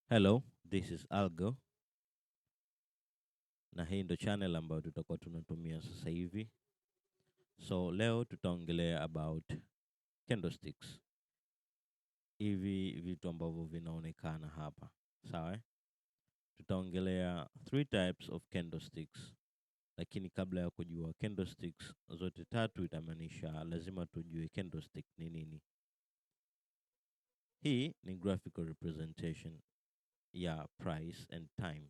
Hello, this is Algo na hii ndo channel ambayo tutakuwa tunatumia sasa hivi. So leo tutaongelea about candlesticks, hivi vitu ambavyo vinaonekana hapa, sawa? Eh? Tutaongelea three types of candlesticks, lakini kabla ya kujua candlesticks zote tatu, itamaanisha lazima tujue candlestick ni nini. Hii ni graphical representation ya price and time,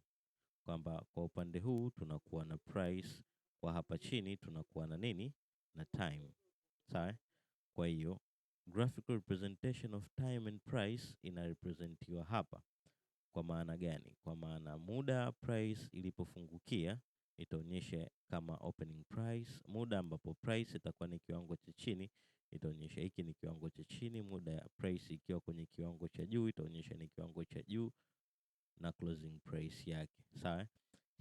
kwamba kwa upande huu tunakuwa na price, kwa hapa chini tunakuwa na nini? Na time. Sawa? Kwa hiyo graphical representation of time and price inarepresentiwa hapa. Kwa maana gani? Kwa maana muda price ilipofungukia itaonyesha kama opening price, muda ambapo price itakuwa ni kiwango cha chini itaonyesha hiki ni kiwango cha chini, muda price ikiwa kwenye kiwango cha juu itaonyesha ni kiwango cha juu na closing price yake. Sawa?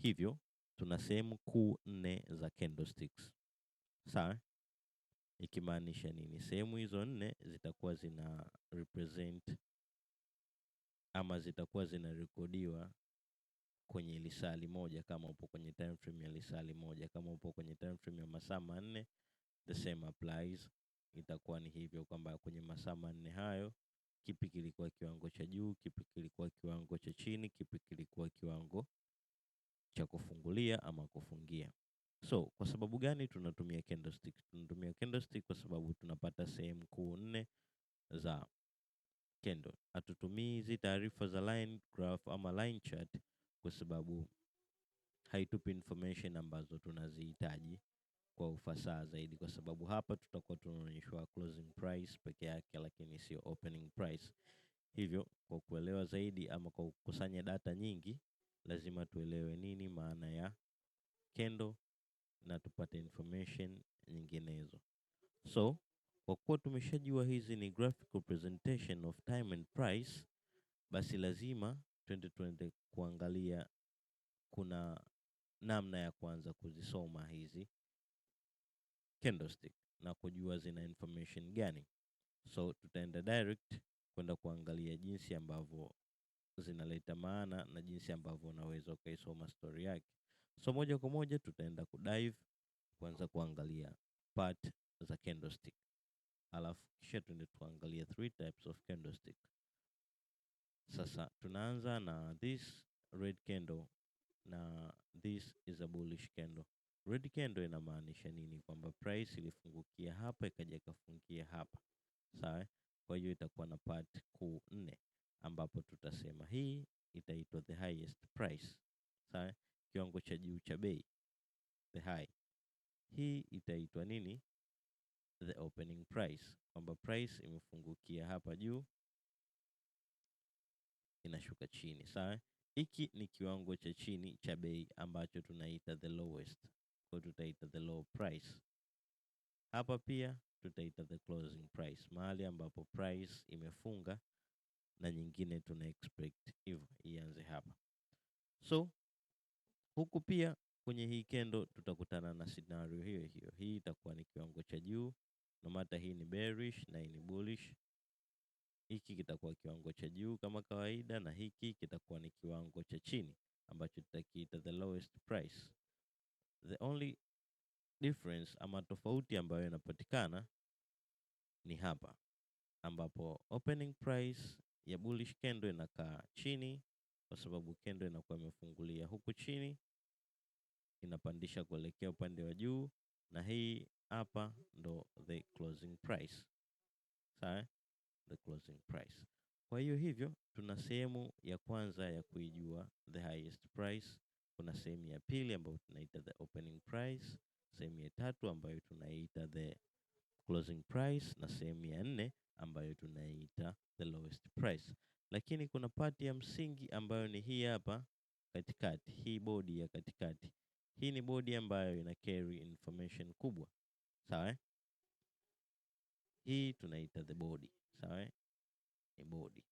Hivyo tuna sehemu kuu nne za candlesticks. Sawa? Ikimaanisha nini? Sehemu hizo nne zitakuwa zina represent ama zitakuwa zinarekodiwa kwenye lisali moja, kama upo kwenye time frame ya lisali moja. Kama upo kwenye time frame ya masaa 4, the same applies. Itakuwa ni hivyo kwamba kwenye masaa 4 hayo, kipi kilikuwa kiwango cha juu, kipi kilikuwa kiwango cha chini, kipi kilikuwa kiwango cha kufungulia ama kufungia. So kwa sababu gani tunatumia candlestick? Tunatumia candlestick kwa sababu tunapata sehemu kuu nne za candle. Hatutumii hizi taarifa za line graph ama line chart kwa sababu haitupi information ambazo tunazihitaji kwa ufasaha zaidi, kwa sababu hapa tutakuwa tunaonyeshwa closing price peke yake, lakini sio opening price. Hivyo kwa kuelewa zaidi ama kwa kukusanya data nyingi, lazima tuelewe nini maana ya candle na tupate information nyinginezo. So kwa kuwa tumeshajua hizi ni graphical presentation of time and price, basi lazima twende kuangalia kuna namna ya kuanza kuzisoma hizi candlestick na kujua zina information gani. So tutaenda direct kwenda kuangalia jinsi ambavyo zinaleta maana na jinsi ambavyo unaweza ukaisoma story yake. So moja kwa moja tutaenda kudive kuanza kuangalia part za candlestick, alafu kisha tuende tuangalie three types of candlestick. Sasa tunaanza na this red candle na this is a bullish candle. Red candle inamaanisha nini? Kwamba price ilifungukia hapa ikaja ikafungia hapa, sawa? Kwa hiyo itakuwa na part kuu nne, ambapo tutasema hii itaitwa the highest price, sawa? Kiwango cha juu cha bei, the high. Hii itaitwa nini? The opening price, kwamba price imefungukia hapa juu inashuka chini, sawa? Hiki ni kiwango cha chini cha bei ambacho tunaita the lowest, kwa tutaita the low price. Hapa pia tutaita the closing price, mahali ambapo price imefunga, na nyingine tuna expect hivyo ianze hapa. So huku pia kwenye hii candle tutakutana na scenario hiyo hiyo. Hii itakuwa ni kiwango cha juu, no matter hii ni bearish na hii ni bullish. Hiki kitakuwa kiwango cha juu kama kawaida, na hiki kitakuwa ni kiwango cha chini ambacho tutakiita the lowest price. The only difference ama tofauti ambayo inapatikana ni hapa ambapo opening price ya bullish candle inakaa chini, kwa sababu candle inakuwa imefungulia huku chini, inapandisha kuelekea upande wa juu, na hii hapa ndo the closing price. Sawa, the closing price. Kwa hiyo hivyo tuna sehemu ya kwanza ya kuijua the highest price, kuna sehemu ya pili ambayo tunaita the opening price, sehemu ya tatu ambayo tunaita the closing price na sehemu ya nne ambayo tunaita the lowest price. Lakini kuna part ya msingi ambayo ni hii hapa katikati, hii body ya katikati. Hii ni body ambayo ina carry information kubwa, sawa eh? Hii tunaita the body, sawa eh? Ni body,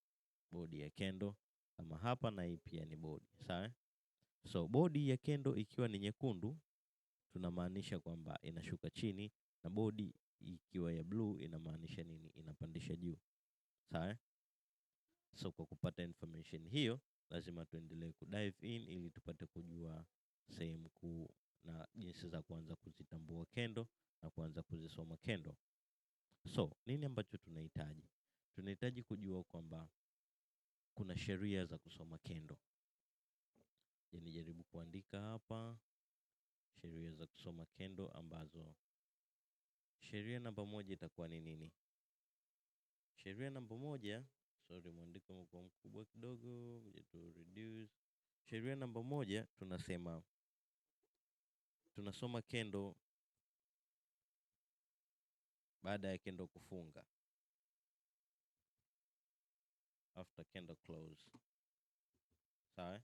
body ya candle kama hapa, na hii pia ni body, sawa eh? So body ya candle ikiwa ni nyekundu tunamaanisha kwamba inashuka chini, na body ikiwa ya blue inamaanisha nini? Inapandisha juu, sawa eh? So kwa kupata information hiyo lazima tuendelee kudive in ili tupate kujua sehemu kuu na jinsi za kuanza kuzitambua candle na kuanza kuzisoma candle. So nini ambacho tunahitaji? Tunahitaji kujua kwamba kuna sheria za kusoma candle. Je, nijaribu kuandika hapa sheria za kusoma candle, ambazo sheria namba 1 itakuwa ni nini? Sheria namba 1, sorry, mwandiko umekuwa mkubwa kidogo, ngoja tu reduce. Sheria namba 1 tunasema tunasoma candle baada ya candle kufunga, after candle close. Sawa?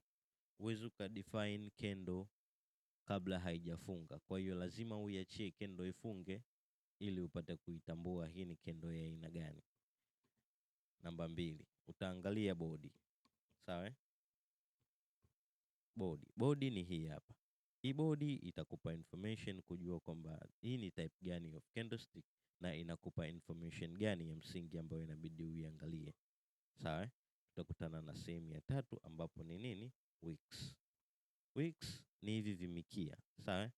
Huwezi ukadefine candle kabla haijafunga. Kwa hiyo lazima uiachie candle ifunge ili upate kuitambua hii ni candle ya aina gani. Namba 2, utaangalia body. Sawa? Body. Body ni hii hapa. Hii body itakupa information kujua kwamba hii ni type gani of candlestick na inakupa information gani ya msingi ambayo inabidi uiangalie. Sawa? Tutakutana na sehemu ya 3 ambapo ni nini? Wicks. Wicks ni hivi vimikia. Sawa?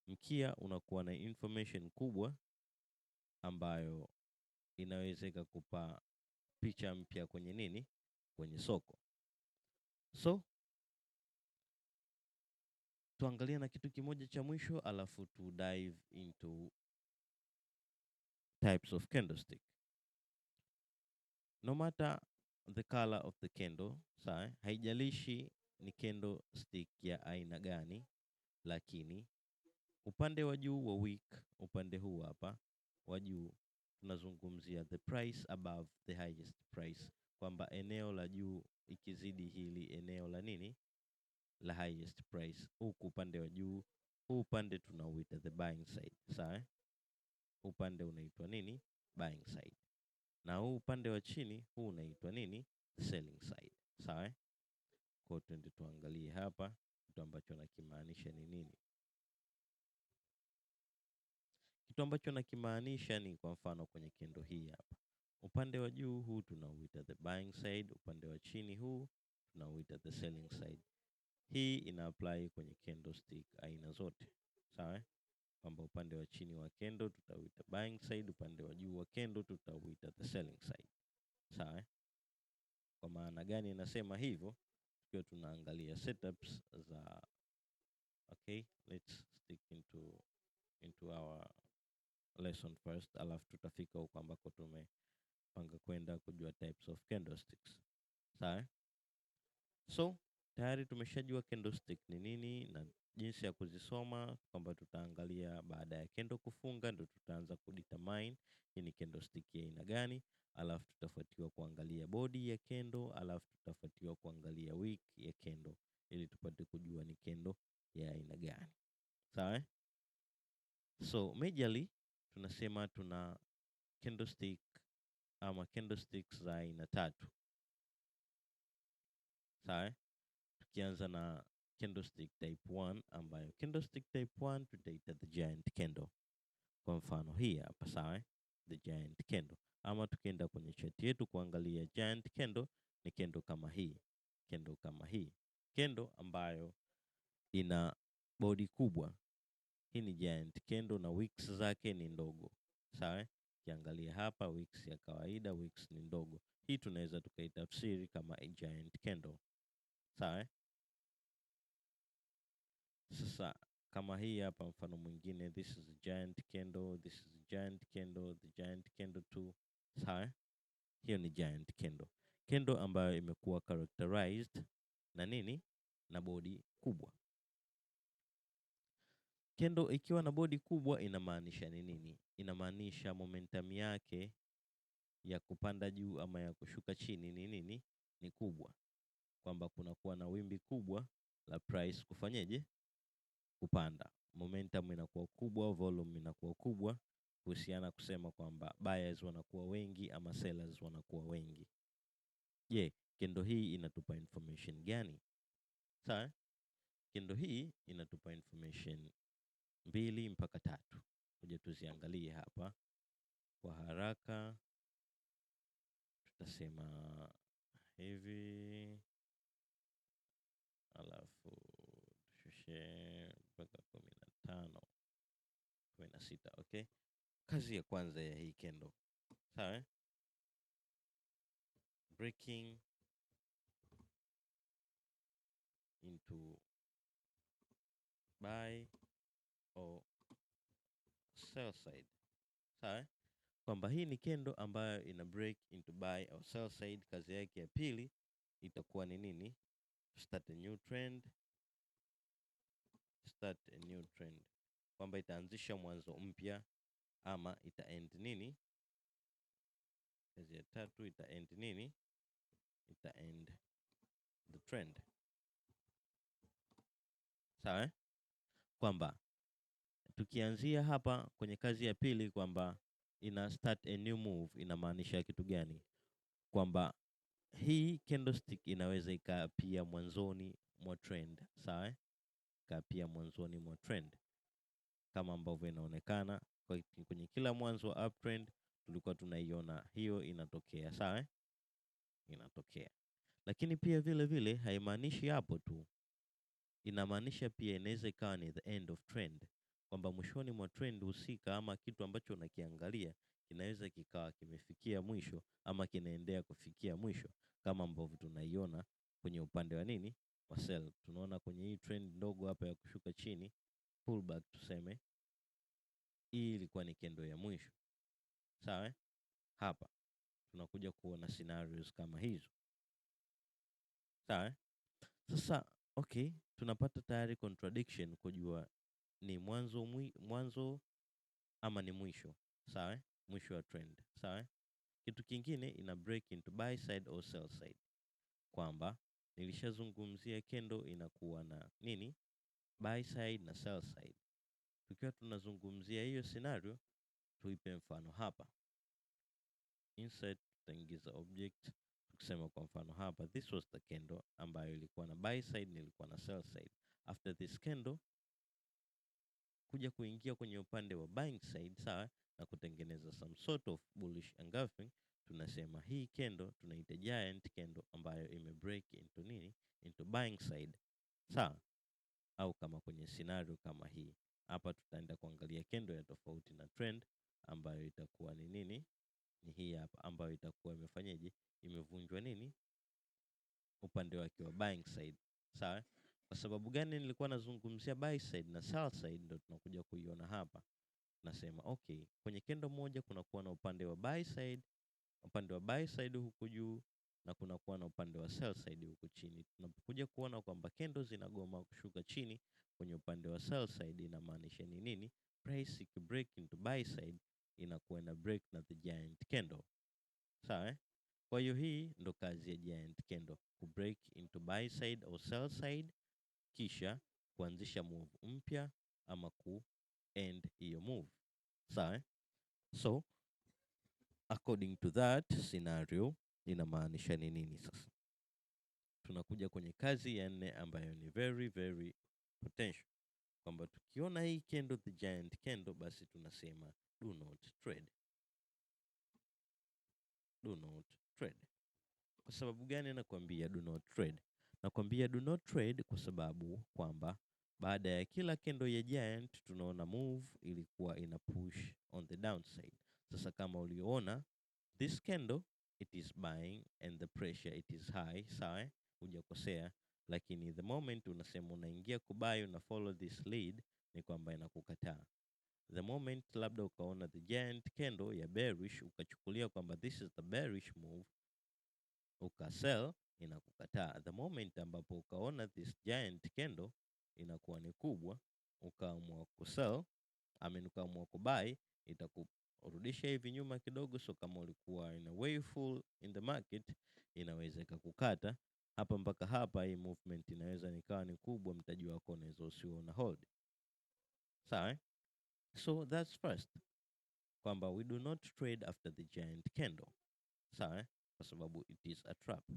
Mkia unakuwa na information kubwa ambayo inaweza ikakupa picha mpya kwenye nini? Kwenye soko. So tuangalie na kitu kimoja cha mwisho alafu tu dive into types of candlestick. No matter the color of the candle, sawa, haijalishi ni candlestick ya aina gani, lakini upande wa juu wa wick, upande huu hapa wa juu tunazungumzia the price above the highest price, kwamba eneo la juu ikizidi hili eneo la nini? La highest price. Huku upande wa juu, huu upande tunauita the buying side, sawa? Upande unaitwa nini? Buying side. Na huu upande wa chini huu unaitwa nini? Selling side, sawa? Kwa twende tuangalie hapa kitu ambacho nakimaanisha ni nini. Kitu ambacho nakimaanisha ni kwa mfano kwenye candle hii hapa. Upande wa juu huu tunauita the buying side, upande wa chini huu tunauita the selling side. Hii ina apply kwenye candlestick aina zote, sawa? Kwamba upande wa chini wa candle tutauita buying side, upande wa juu wa candle tutauita the selling side, sawa? Kwa maana gani nasema hivyo? Tukiwa tunaangalia setups za, okay, let's stick into our lesson first, alafu tutafika huko ambako tumepanga kwenda kujua types of candlesticks, sawa? So tayari tumeshajua candlestick ni nini na jinsi ya kuzisoma, kwamba tutaangalia baada ya candle kufunga ndo tutaanza kudetermine hii ni candlestick ya aina gani, alafu tutafuatiwa kuangalia body ya candle, alafu tutafuatiwa kuangalia wick ya candle ili tupate kujua ni candle ya aina gani, sawa? So majorly tunasema tuna candlestick ama candlesticks za aina 3, sawa? Tukianza na candlestick type 1, ambayo candlestick type 1 tutaita the giant candle. Kwa mfano hii hapa, sawa? The giant candle. Ama tukienda kwenye chart yetu kuangalia giant candle, ni candle kama hii, candle kama hii, candle ambayo ina body kubwa. Hii ni giant candle na wicks zake ni ndogo, sawa? Ukiangalia hapa wicks ya kawaida, wicks ni ndogo. Hii tunaweza tukaitafsiri kama a giant candle, sawa? Sasa kama hii hapa mfano mwingine, this is a giant candle, this is a giant candle, the giant candle 2, sawa? Hiyo ni giant candle. Candle ambayo imekuwa characterized na nini? Na body kubwa. Candle ikiwa na body kubwa inamaanisha ni nini? Inamaanisha momentum yake ya kupanda juu ama ya kushuka chini ni nini? Ni kubwa. Kwamba kunakuwa na wimbi kubwa la price kufanyeje? Kupanda. Momentum inakuwa kubwa, volume inakuwa kubwa, kuhusiana kusema kwamba buyers wanakuwa wengi ama sellers wanakuwa wengi. Je, candle hii inatupa information gani? Sawa? Candle hii inatupa information 2 mpaka 3. Ngoja tuziangalie hapa kwa haraka. Tutasema Hivi alafu tushushe mpaka 15, 16. Okay, kazi ya kwanza ya hii candle, sawa eh? Breaking into buy or sell side, sawa eh? Kwamba hii ni candle ambayo ina break into buy or sell side. Kazi yake ya pili itakuwa ni nini? Start a new trend, start a new trend, kwamba itaanzisha mwanzo mpya ama ita end nini? Kazi ya tatu ita end nini? Ita end the trend, sawa eh? Kwamba tukianzia hapa kwenye kazi ya pili kwamba ina start a new move, inamaanisha kitu gani? Kwamba hii candlestick inaweza ikaapia mwanzoni mwa trend, sawa eh? Ikaapia mwanzoni mwa trend kama ambavyo inaonekana kwenye kila mwanzo wa uptrend tulikuwa tunaiona hiyo inatokea, sawa eh? Inatokea. Lakini pia vile vile haimaanishi hapo tu, inamaanisha pia inaweza ikawa ni the end of trend, kwamba mwishoni mwa trend husika ama kitu ambacho unakiangalia kinaweza kikawa kimefikia mwisho ama kinaendea kufikia mwisho, kama ambavyo tunaiona kwenye upande wa nini, wa sell. Tunaona kwenye hii trend ndogo hapa ya kushuka chini, pullback tuseme, hii ilikuwa ni candle ya mwisho, sawa eh? Hapa tunakuja kuona scenarios kama hizo, sawa eh? Sasa okay, tunapata tayari contradiction kujua ni mwanzo ama ni mwisho, sawa eh? Mwisho wa trend, sawa eh? Kitu kingine ina break into buy side or sell side, kwamba nilishazungumzia candle inakuwa na nini, buy side na sell side. Tukiwa tunazungumzia hiyo scenario, tuipe mfano hapa. Insert, tutaingiza object. Tukisema kwa mfano hapa, this was the candle ambayo ilikuwa na buy side, nilikuwa na sell side. After this candle kuja kuingia kwenye upande wa buying side, sawa, na kutengeneza some sort of bullish engulfing, tunasema hii candle tunaita giant candle ambayo ime break into nini, into buying side, sawa. Au kama kwenye scenario kama hii hapa, tutaenda kuangalia candle ya tofauti na trend ambayo itakuwa ni nini, ni hii hapa ambayo itakuwa imefanyaje, imevunjwa nini, upande wake wa buying side, sawa. Kwa sababu gani nilikuwa nazungumzia buy side na sell side? Ndio tunakuja kuiona hapa. Nasema okay, kwenye candle moja kunakuwa na upande wa buy side, upande wa buy side huku juu na kunakuwa na upande wa sell side huku chini. Tunapokuja kuona kwamba candle zinagoma kushuka chini kwenye upande wa sell side, inamaanisha ni nini? Price iki break into buy side inakuwa ina break na the giant candle, sawa eh? Kwa hiyo hii ndo kazi ya giant candle, ku break into buy side or sell side, kisha kuanzisha move mpya ama ku end hiyo move, sawa eh? So according to that scenario inamaanisha ni nini sasa? Tunakuja kwenye kazi ya nne ambayo ni very very potential, kwamba tukiona hii candle, the giant candle, basi tunasema do not trade, do not trade. Kwa sababu gani nakwambia do not trade? Nakwambia do not trade kwa sababu kwamba baada ya kila candle ya giant tunaona move ilikuwa ina push on the downside. Sasa kama uliona this candle, it is buying and the pressure it is high, sawa, hujakosea, lakini the moment unasema unaingia kubuy, una follow this lead, ni kwamba inakukataa. The moment labda ukaona the giant candle ya bearish, ukachukulia kwamba this is the bearish move, ukasell, inakukataa. The moment ambapo ukaona this giant candle inakuwa ni kubwa, ukaamua kusell, I mean ukaamua kubuy, itakurudisha hivi nyuma kidogo. So kama ulikuwa in a way full in the market, inaweza ikakukata hapa mpaka hapa. Hii movement inaweza nikawa ni kubwa, mtaji wako unaweza usiwe una hold, sawa eh? So that's first, kwamba we do not trade after the giant candle, sawa eh? Kwa sababu it is a trap,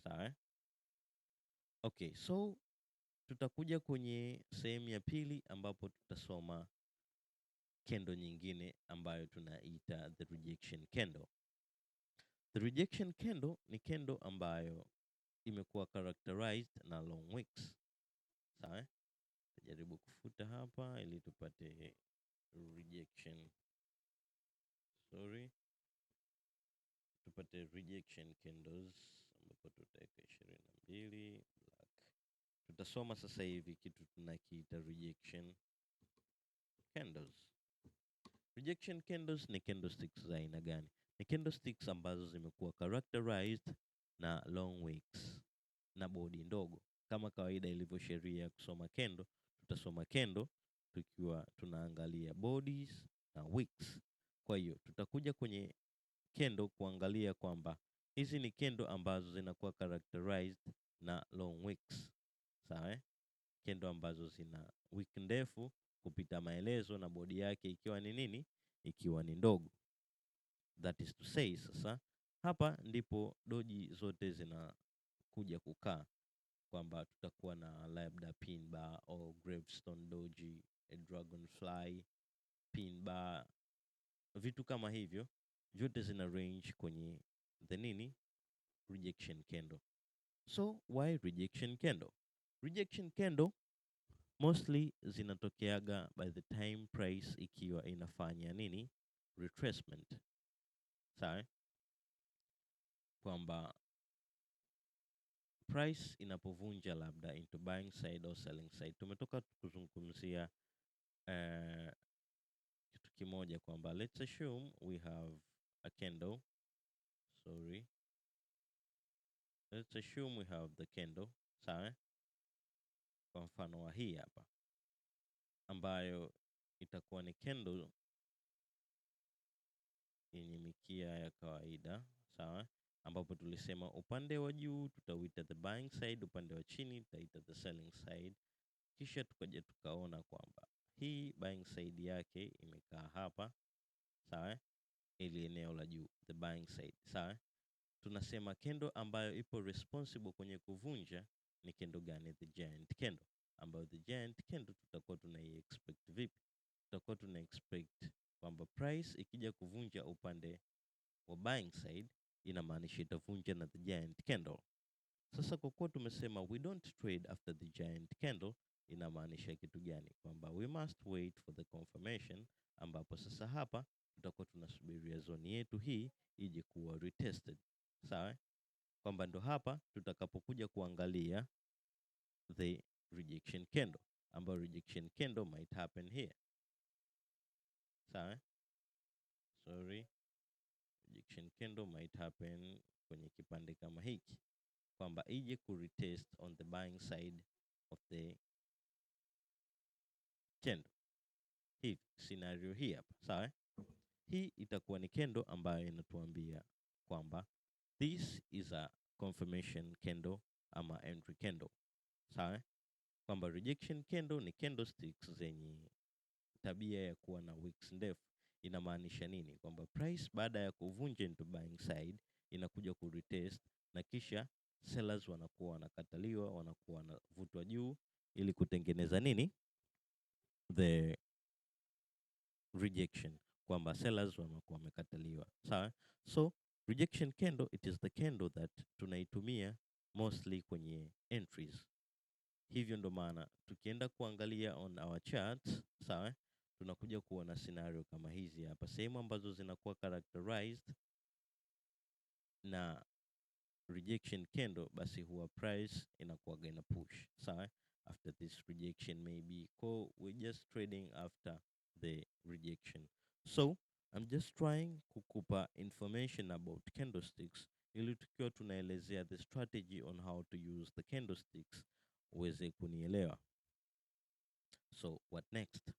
sawa eh? Okay, so tutakuja kwenye sehemu ya pili ambapo tutasoma candle nyingine ambayo tunaita the rejection candle. The rejection candle ni candle ambayo imekuwa characterized na long wicks. Sawa? Eh? Jaribu kufuta hapa ili tupate rejection. Sorry. Tupate rejection candles ambapo tutaweka 22 black. Tutasoma sasa hivi kitu tunakiita rejection candles. Rejection candles ni candlesticks za aina gani? Ni candlesticks ambazo zimekuwa characterized na long wicks na body ndogo. Kama kawaida ilivyo sheria ya kusoma candle, tutasoma candle tukiwa tunaangalia bodies na wicks. Kwa hiyo tutakuja kwenye candle kuangalia kwamba hizi ni candle ambazo zinakuwa characterized na long wicks. Sawa, eh? Candle ambazo zina wick ndefu kupita maelezo na body yake ikiwa ni nini? Ikiwa ni ndogo. That is to say, sasa hapa ndipo doji zote zinakuja kukaa kwamba tutakuwa na labda pin bar au gravestone doji, a dragonfly pin bar, vitu kama hivyo vyote zina range kwenye the nini, rejection candle. So why rejection candle? Rejection candle mostly zinatokeaga by the time price ikiwa inafanya nini, retracement. Sawa, eh? Kwamba price inapovunja labda into buying side or selling side. Tumetoka kuzungumzia kitu kimoja kwamba let's assume we have a candle, sorry, let's assume we have the candle, sawa, eh? Kwa mfano wa hii hapa ambayo itakuwa ni candle yenye mikia ya kawaida, sawa, ambapo tulisema upande wa juu tutauita the buying side, upande wa chini tutaita the selling side. Kisha tukaja tukaona kwamba hii buying side yake imekaa hapa, sawa, ili eneo la juu, the buying side, sawa. Tunasema candle ambayo ipo responsible kwenye kuvunja ni candle gani? The giant candle, ambayo the giant candle tutakuwa tunai expect vipi? Tutakuwa tuna expect kwamba price ikija kuvunja upande wa buying side inamaanisha itavunja na the giant candle. Sasa kwa kuwa tumesema we don't trade after the giant candle, inamaanisha kitu gani? Kwamba we must wait for the confirmation, ambapo sasa hapa tutakuwa tunasubiria zone yetu hii ije kuwa retested, sawa? Kwamba ndo hapa tutakapokuja kuangalia the rejection candle, ambayo rejection candle might happen here, sawa? Sorry, rejection candle might happen kwenye kipande kama hiki, kwamba ije ku retest on the buying side of the candle. Hivi scenario hii hapa, sawa? Hii itakuwa ni candle ambayo inatuambia kwamba this is a confirmation candle ama entry candle, sawa? Kwamba rejection candle ni candlesticks zenye tabia ya kuwa na wicks ndefu. Inamaanisha nini? Kwamba price baada ya kuvunja into buying side inakuja ku retest na kisha sellers wanakuwa wanakataliwa, wanakuwa wanavutwa juu ili kutengeneza nini? The rejection, kwamba sellers wanakuwa wamekataliwa, sawa? So rejection candle, it is the candle that tunaitumia mostly kwenye entries. Hivyo ndo maana tukienda kuangalia on our charts, sawa, tunakuja kuona scenario kama hizi hapa, sehemu ambazo zinakuwa characterized na rejection candle, basi huwa price inakuwaga ina push, sawa, after this rejection maybe. Ko we're just trading after the rejection. So I'm just trying kukupa information about candlesticks ili tukiwa tunaelezea the strategy on how to use the candlesticks uweze kunielewa. So what next?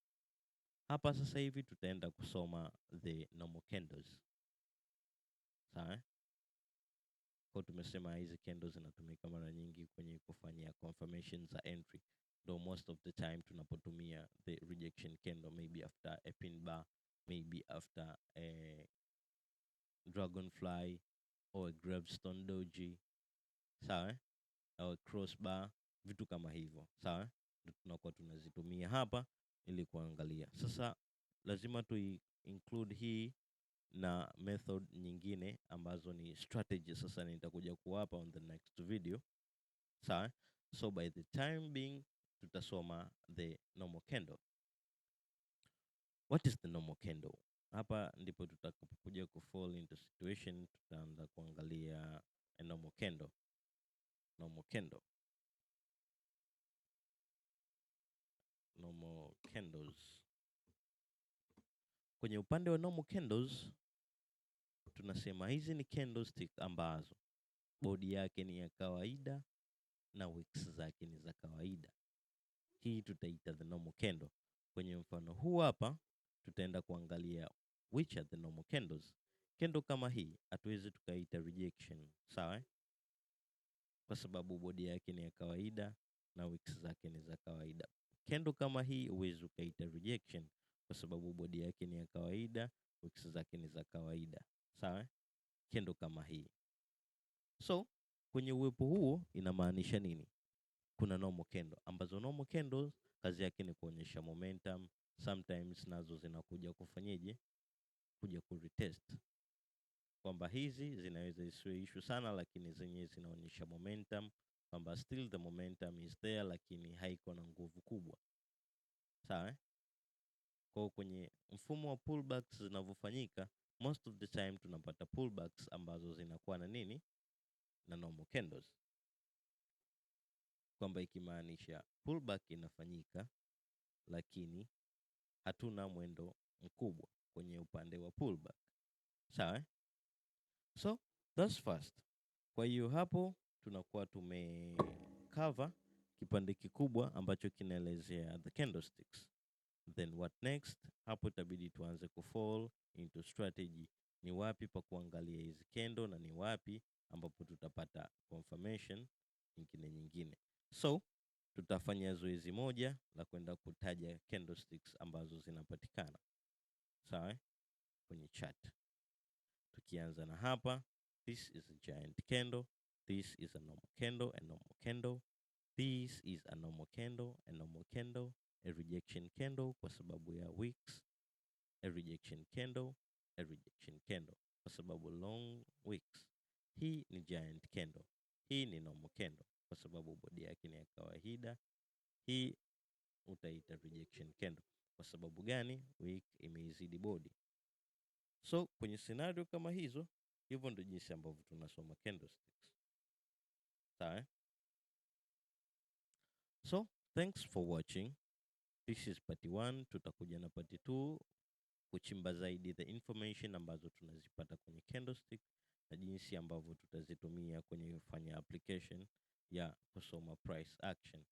Hapa sasa hivi tutaenda kusoma the normal candles. Sawa? Kwa tumesema hizi candles zinatumika mara nyingi kwenye kufanyia confirmation za entry. Though most of the time tunapotumia the rejection candle, maybe after a pin bar, maybe after a dragonfly or a gravestone doji, sawa, au a crossbar, vitu kama hivyo, sawa, ndio tunakuwa tunazitumia hapa ili kuangalia. Sasa lazima tu include hii Na method nyingine ambazo ni strategy sasa nitakuja kuwapa on the next video. Sawa? So by the time being tutasoma the normal candle. What is the normal candle? Hapa ndipo tutakapokuja kufall into situation, tutaanza kuangalia a normal candle. Normal candle. Normal candles. Kwenye upande wa normal candles tunasema hizi ni candlestick ambazo body yake ni ya kawaida na wicks zake ni za kawaida. Hii tutaita the normal candle. Kwenye mfano huu hapa tutaenda kuangalia which are the normal candles. Candle kama hii hatuwezi tukaita rejection, sawa? Kwa sababu body yake ni ya kawaida na wicks zake ni za kawaida. Candle kama hii huwezi ukaita rejection kwa sababu body yake ni ya kawaida, wicks zake ni za kawaida, sawa? Candle kama hii. So kwenye uwepo huo inamaanisha nini? Kuna normal candle ambazo normal candles kazi yake ni kuonyesha momentum. Sometimes nazo zinakuja kufanyeje? Kuja kuretest. Kwamba hizi zinaweza isiwe issue sana, lakini zenyewe zinaonyesha momentum kwamba still the momentum is there, lakini haiko na nguvu kubwa, sawa? Kwa kwenye mfumo wa pullbacks zinavyofanyika, most of the time tunapata pullbacks ambazo zinakuwa na nini? Na normal candles. Kwamba ikimaanisha pullback inafanyika lakini hatuna mwendo mkubwa kwenye upande wa pullback, sawa? So that's first. Kwa hiyo hapo tunakuwa tumecover kipande kikubwa ambacho kinaelezea the candlesticks. Then what next? Hapo itabidi tuanze kufall into strategy. Ni wapi pa kuangalia hizi candle na ni wapi ambapo tutapata confirmation nyingine nyingine. So tutafanya zoezi moja la kwenda kutaja candlesticks ambazo zinapatikana, sawa, kwenye chart. Tukianza na hapa, this is a giant candle, this is a normal candle, a normal candle, this is a normal candle, a normal candle, a rejection candle kwa sababu ya wicks, a rejection candle, a rejection candle kwa sababu long wicks. Hii ni giant candle, hii ni normal candle kwa sababu body yake ni ya kawaida. Hii utaita rejection candle kwa sababu gani? Wick imeizidi body. So kwenye scenario kama hizo, hivyo ndio jinsi ambavyo tunasoma candlesticks, sawa? So thanks for watching. This is part 1. Tutakuja na part 2 kuchimba zaidi the information ambazo tunazipata kwenye candlestick na jinsi ambavyo tutazitumia kwenye kufanya application ya kusoma price action.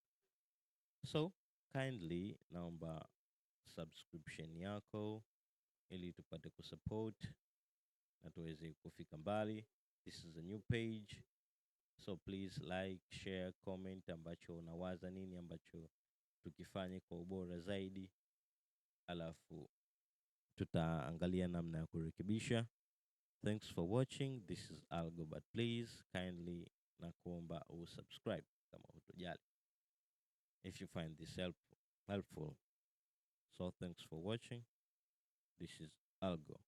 So kindly naomba subscription yako ili tupate kusupport na tuweze kufika mbali. This is a new page, so please like, share, comment ambacho unawaza nini ambacho tukifanye kwa ubora zaidi, alafu tutaangalia namna ya kurekebisha. Thanks for watching. This is Algo, but please kindly na kuomba usubscribe kama hutojali if you find this helpful. So thanks for watching. This is Algo.